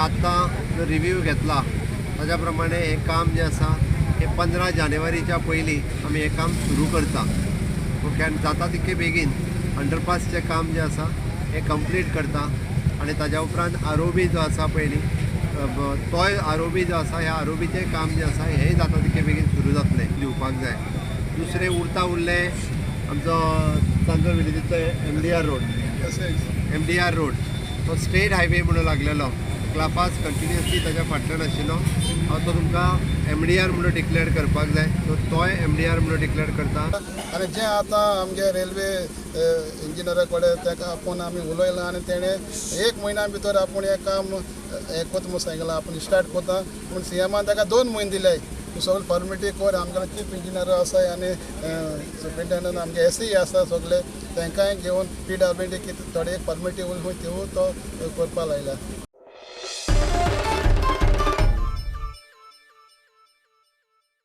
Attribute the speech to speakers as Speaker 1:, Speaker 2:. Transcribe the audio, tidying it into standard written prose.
Speaker 1: आतां जो रिव्यू घेतला ताज्या प्रमाणे हें काम जें आसा हें 15 जानेवारीच्या पयलीं आमी हें काम सुरू करता. ओके, आनी जाता तितके बेगीन अंडरपासचें काम जें आसा हें कंप्लीट करता आनी ताज्या उपरांत आरोबी जो आसा पयलीं तोय आरोबी जो आसा ह्या आरोबीचें काम जें आसा हेंय जाता तितके बेगीन सुरू जातलें दिवपाक जाय. दुसरें उरता उरलें आमचो चांदोर विलेजीचो MDR road, MDR road तो स्टेट हायवे म्हणून लागलेलो क्लापास कंटिन्युअसली ताज्या फाटल्यान आशिल्लो. हांव तो तुमकां MDR म्हणून डिक्लेअर करपाक जाय, सो तोय MDR म्हणून डिक्लेअर करता.
Speaker 2: आनी जें आतां आमगे रेल्वे इंजिनियरा कडेन ताका आपोवन आमी उलयलां आनी तेणें 1 म्हयन्या भितर आपूण हें काम हें कोता म्हूण सांगलां, आपूण स्टार्ट कोता. पूण सीएमान ताका 2 म्हयने दिले, तूं सगळे फॉर्मेलिटी कर. आमगेले चीफ इंजिनियर आसा आनी सुप्रिंटेंडंट आमगे SE आसा सगळे, तांकांय घेवन PWD कितें थोडे एक फॉर्मेलिटी उरली त्यो तो करपाक लायल्या.